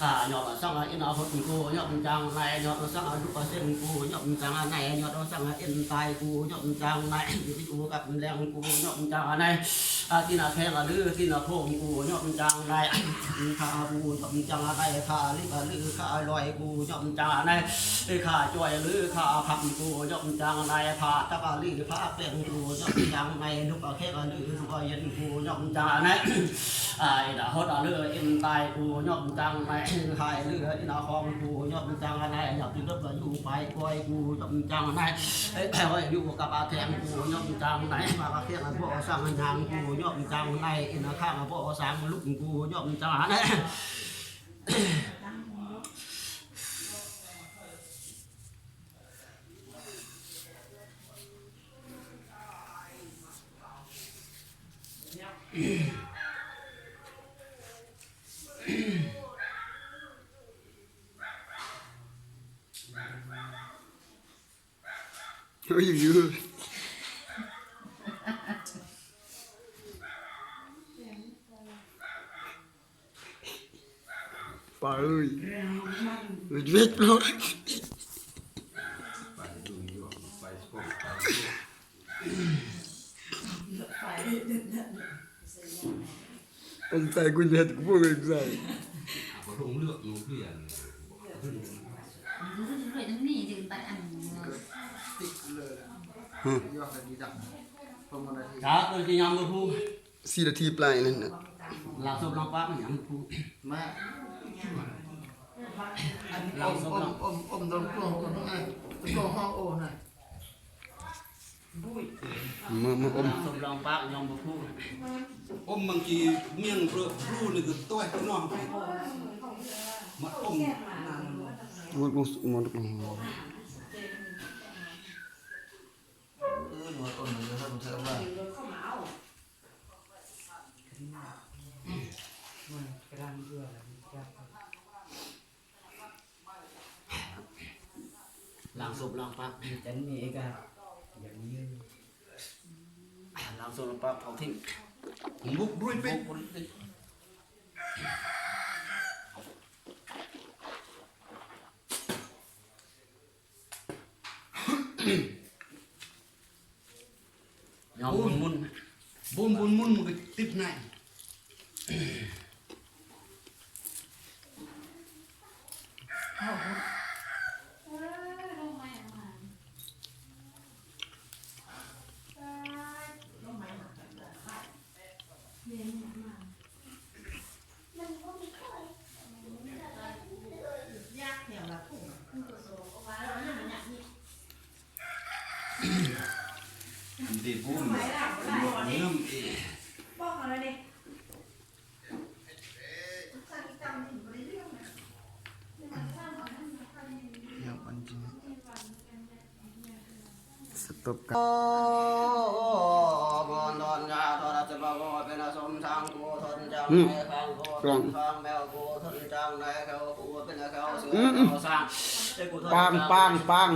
ຂ້າຍອດສັງເອັນຫົດ ກູຍອມຈັງນາຍ, ຍອດສັງລູກເສັ້ນ ກູຍອມຈັງນາຍ, ຍອດສັງເອັນຕາຍ ກູຍອມຈັງນາຍ, ຢູ່ກັບແລງ ກູຍອມຈັງນາຍ, ອາ ຕີນແຂ້ງ ອາ ຫຼື ຕີນໂຄງ ກູຍອມຈັງນາຍ, ຂາ ກູຍອມຈັງນາຍ, ຂາລິບ ອາ ຫຼື ຂາລອຍ ກູຍອມຈັງນາຍ, ຂາຈ້ອຍ ອາ ຫຼື ຂາຄຳ ກູຍອມຈັງນາຍ, ຂາຕັບ ອາ ຫຼື ຂາແປ້ງ ກູຍອມຈັງນາຍ, ລູກແຂ້ງ ອາ ຫຼື ລູກເຢັນ ກູຍອມຈັງນາຍ. ອາ ເອັນຫົດ ອາ ເລີ ເອັນຕາຍ ກູຍອມຈັງນາຍ, ຂາຍເຫຼືອ ເອັນຂອງ ກູຍອມຈັງນາຍ, ຢາກກິນເລິບ ຢູ່ປາຍກ້ອຍ ກູຍອມຈັງນາຍ, ເອີ ຢູ່ກັບອາແທງ ກູຍອມຈັງນາຍ, ມາກະເຄງ ບໍ່ສັງຫຍັງ ກູຍອມຈັງນາຍ, ເອັນຂ້າງ ບໍ່ສັງລຸກ ກູຍອມຈັງນາຍ. ເອີ ຢູ່ ຢູ່ ປາເອີຍ ເວັດໂລດ. ອມໃສ່ກຸນເຮັດ ກູບໍ່ເປັນໃສ່ ບໍ່ລົງເລືອກຢູ່ເພື່ອ ຮຶ ຈັກເລີຍຊິຍຳບໍ່ຮູ້. ສີ່ນາທີປາຍນັ້ນນະ ລາວສົບລາວປາກຍັງບໍ່ຮູ້ ມາ ລາວສົບລາວ ອມ ອມ ອມ ດອນ ໂກ ໂກ ໂກ ຮອງ ໂອ ນະ ມາ ມາ ອມ ລາວສົບລາວປາກຍັງບໍ່ຮູ້ ອມ ບາງທີມຽງເບຣບຣູນີ້ກໍຕົວຍນ້ອງ ມາ ອມ ເອີ ມາ ອມ ເອີ ມາ ອມ ເອີ ມາ ລາງສົບລາງປາກ ຈັນມີກະ ຢ່າງນີ້ ລາງສົບລາງປາກ ເຜົາຖິ້ມ ບຸກດ້ວຍປິດ ບຸກດ້ວຍປິດ. ຍອມບຸນໝຸນ ບຸນ ບຸນໝຸນ ມັນກໍຕິດໃນ ສະຕັອບກັນ ອືມ ຕ້ອງ ອືມ ອືມ ປາງ ປາງ ປາງ.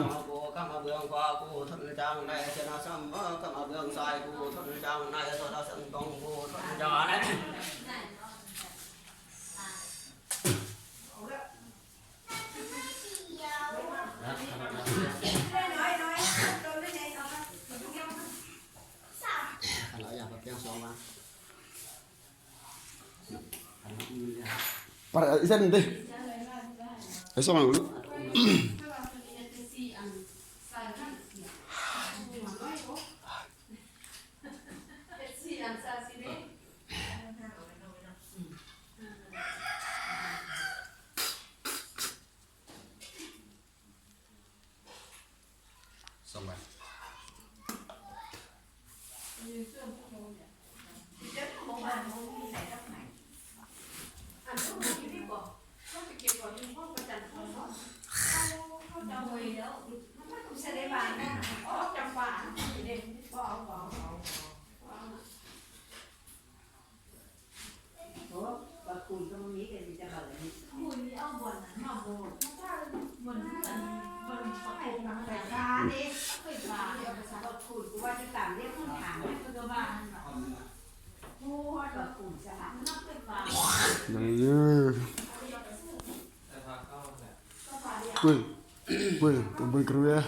ປາດອີກເສັ້ນໜຶ່ງຕິ ໄປສອງອັນ. ສອງບາດ. ໂອ້ ບັກຄູນກໍບໍ່ມີ ກໍມີແຕ່ບັກອັນນີ້ ຄູນນີ້ເອົາບ່ອນນັ້ນມາບໍ່ ບ່ອນ ບ່ອນປະກົບນຳໄຟຟ້າເດ້ ໄຟຟ້າ ບັກຄູນ ກູວ່າຈະຕາມເລກຫົນທາງ ເພິ່ນກໍວ່າ ໂອ້ ບັກຄູນສະຫຼາດ ໄຟຟ້າ ໄດ້ເດີ. Bui, bui, bui, bui, bui.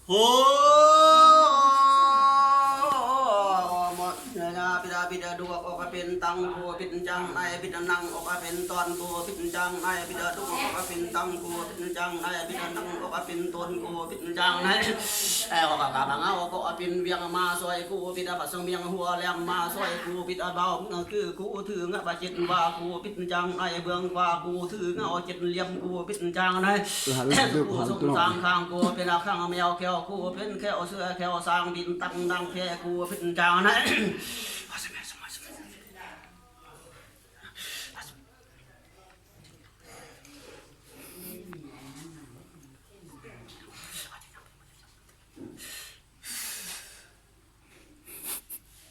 ໂອ້ ຍາ ປິດຕາ ປິດຕາ ດຸອອກ ອອກເປັນຕັງ ກູເປັນຈັງໄນ ປິດນັງ ອອກເປັນຕອນ ກູເປັນຈັງໄນ ປິດດຸອອກ ອອກເປັນຕັງ ກູເປັນຈັງໄນ ປິດນັງ ອອກເປັນຕອນ ກູເປັນຈັງໄນ ແອ ອອກກາມາ ອອກເປັນວຽງ ມາຊ່ອຍ ກູປິດພະສັງວຽງ ຫົວແຫຼມ ມາຊ່ອຍ ກູປິດເບົາ ຄື ກູຖືງະປະຈິດວາ ກູປິດຈັງໄນ ເບື້ອງຂວາ ກູຖືງະເຈັດຫຼ່ຽມ ກູປິດຈັງໄນ ກູສົມສາງຂ້າງ ກູເປັນຂ້າງແມວແກ້ວ ກູເປັນແຂ້ວເສືອແຂ້ວຊ້າງ ບິນຕັງດັງແພ ກູປິດຈັງໄນ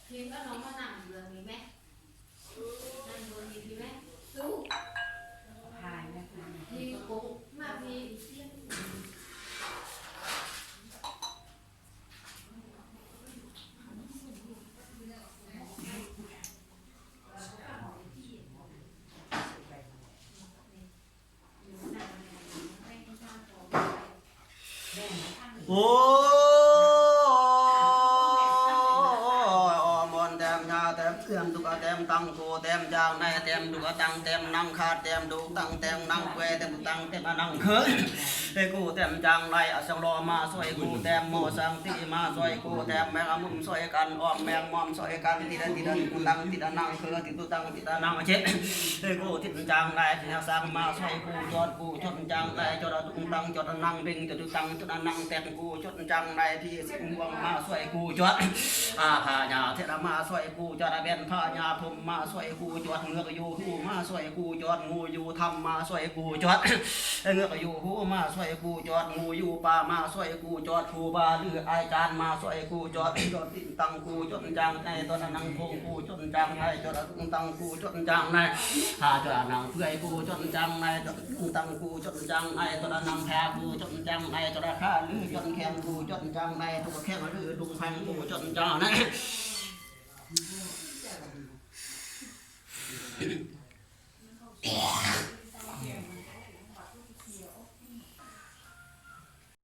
ເຫັນວ່ານ້ອງມານັ່ງເບື້ອງນີ້ແມະ ນັ່ງເບື້ອງນີ້ແມະ ພາຍແມະ ທີ່ໂກະມາພີ້ ໂອ້ ມອນແຕ້ມຍາແຕ້ມ ແຕ້ມດຸກະແຕ້ມຕັງ ກູແຕ້ມຈາງໄນ ແຕ້ມດຸກະຕັງ ແຕ້ມນັງຂາດ ແຕ້ມດຸກະຕັງ ແຕ້ມນັງເປື່ອຍ ແຕ້ມດຸກະຕັງ ແຕ້ມອະນັງເຄີຍ ເອີ ກູແຕ້ມຈາງໄນ ອະສັງລໍມາຊ່ອຍ ກູແຕ້ມໝໍສັງຕິມາຊ່ອຍ ກູແຕ້ມແມງອະມຸມຊ່ອຍກັນ ອ້ອມແມງມອມຊ່ອຍກັນ ຕິດຕະຕິດຕະດຸກະຕັງ ຕິດຕະນັງເຄີຍ ຕິດດຸກະຕັງ ຕິດຕະນັງເຈັດ ເອີ ກູທິດຈາງໄນ ທີ່ຮັກສາມາຊ່ອຍ ກູຈອດ ກູ ຈົດຈັງໄດ ຈົດອະຕຸງຕັງ ຈົດອະນັງເບັງ ຈົດຕຸຕັງ ຈົດອະນັງແຕກ ກູຈົດຈັງໄດ ທີ່ສິບຫ່ວງມາຊ່ວຍ ກູຈອດ ອາພະຍາເທລະມາຊ່ວຍ ກູຈອດອະແບນພະຍາພົມມາຊ່ວຍ ກູຈອດເງືອກຢູ່ຫູມາຊ່ວຍ ກູຈອດງູຢູ່ຖ້ຳມາຊ່ວຍ ກູຈອດເງືອກຢູ່ຫູມາຊ່ວຍ ກູຈອດງູຢູ່ປ່າມາຊ່ວຍ ກູຈອດຄູບາຫຼືອາຈານມາຊ່ວຍ ກູຈອດ ຈອດຕິນຕັງ ກູຈົດຈັງໄດ ຕອນອະນັງໂຄງ ກູຈົດຈັງໄດ ຈອດອະຕຸງຕັງ ກູຈົດຈັງໄດ ຫາຈອດອະນັງເປືອຍ ກູຈົດຈັງໄດ ຈອດ ຕັງກູຈົນຈັງໄນ ຕົນອະນັງແພກູຈົນຈັງໄນ ຕົນອະຄາລືຈົນແຂງກູຈົນຈັງໄນ ທຸກແຂງລືທຸກແຂງກູຈົນຈັງໄນ ໂອ້